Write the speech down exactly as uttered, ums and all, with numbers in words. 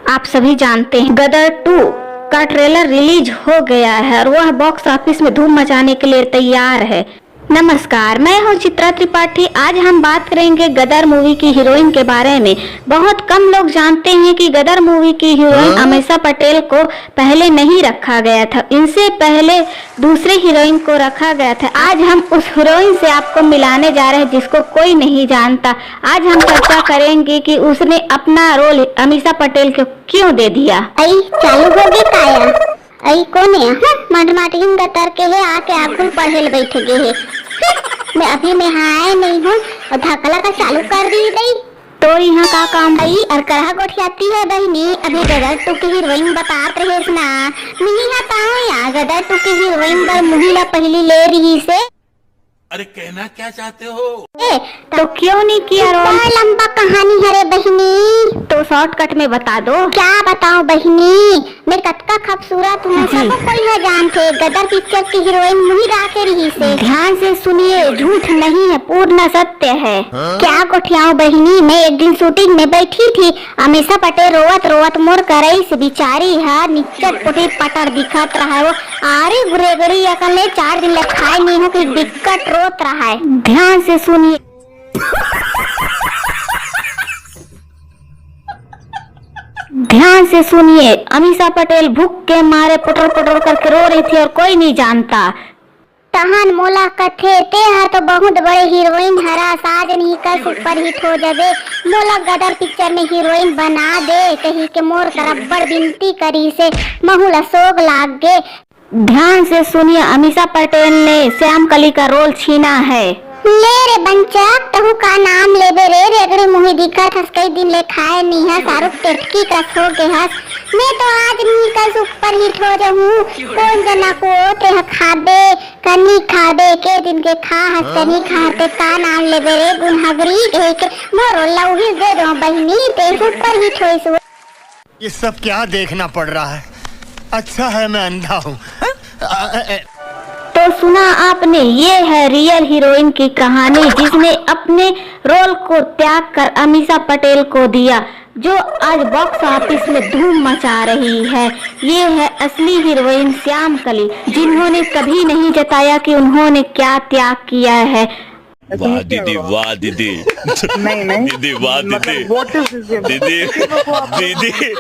आप सभी जानते हैं, गदर टू का ट्रेलर रिलीज हो गया है और वह बॉक्स ऑफिस में धूम मचाने के लिए तैयार है। नमस्कार, मैं हूं चित्रा त्रिपाठी। आज हम बात करेंगे गदर मूवी की हीरोइन के बारे में। बहुत कम लोग जानते हैं कि गदर मूवी की हीरोइन हाँ? अमीषा पटेल को पहले नहीं रखा गया था। इनसे पहले दूसरे हीरोइन को रखा गया था। आज हम उस हीरोइन से आपको मिलाने जा रहे हैं जिसको कोई नहीं जानता। आज हम चर्चा करेंगे कि उसने अपना रोल अमीषा पटेल को क्यों दे दिया। अई चालू होगे काया? अई कोने? हं, मटमाटिन गतर के हे, आके आखुल पढ़े ल बैठ गे हे। हं, मैं अभी में हाय नहीं हूँ और धकला का चालू कर दी दई। तोर इहाँ का काम? अई अरकरहा गोठियाती है बहिनी, अभी गदर टू के हीरोइन बतात रहेस ना। मिही हा ताऊ या गदर टू के हीरोइन बर मुही ला पहिली ले रिहिसे। अरे कहना क्या चाहते हो? ए, तो क्यों नहीं किया रोल? बड़ा लंबा कहानी हरे बहिनी। तो शॉर्टकट में बता दो। क्या बताऊं बहिनी, मैं कतका खूबसूरत हूँ, जी। सबको कोई है जानते। गदर पिक्चर की हीरोइन मुही राखे रही से। ध्यान से सुनिए, झूठ नहीं है, पूर्ण सत्य है। हाँ? क्या गोठियाऊं बहिनी, मैं एक दिन शूटिंग में बैठी थी, अमीषा पटेल रोवत रोवत मोर करई से बिचारी हा निच्चट उठी पटर दिखत रहा वो। आरे गुरेगड़ी अकन ले चार दिन ले खाए नहीं हो कि बिकट रोत रहा है। ध्यान से सुनिए। ध्यान से सुनिए, अमीषा पटेल भूख के मारे पटर पटर करके रो रही थी और कोई नहीं जानता। तहन मोला कथे, "ते हर तो बहुत बड़े हीरोइन हरस, आज नहीं कल सुपरहिट हो जबे, मोला गदर पिक्चर में हीरोइन बना दे," कही के मोर कर अब्बड़ विनती करी से महू ला सोग लाग गे। ध्यान से सुनिए, अमीषा पटेल ने श्याम कली का रोल छीना है। ले रे बंचक, तहू का नाम लेबे रे, रेगड़ी मुही दिखत हस, कई दिन ले खाए नी हस, आरु टेटकी कस हो गे हस। मैं तो आज नहीं कल सुपरहिट हो जाहूँ, कोन जना को ते ह खाबे, कनी खाबे, के दिन के खा हस, कनी खा ते का नाम लेबे रे, गुनहगरी कहे के मोर रोल ला उही दे दो बहिनी, ते सुपरहिट होइस वो। ये सब क्या देखना पड़ रहा है? अच्छा है मैं अंधा हूँ। अ, अ, अ, तो सुना आपने, ये है रियल हीरोइन की कहानी, जिसने अपने रोल को त्याग कर अमीषा पटेल को दिया, जो आज बॉक्स ऑफिस में धूम मचा रही है। ये है असली हीरोइन श्याम कली, जिन्होंने कभी नहीं जताया कि उन्होंने क्या त्याग किया है। वाह दीदी, वाह दीदी। नहीं, नहीं। दीदी, वाह दीदी। मतलब, what is this? दीदी, दीदी,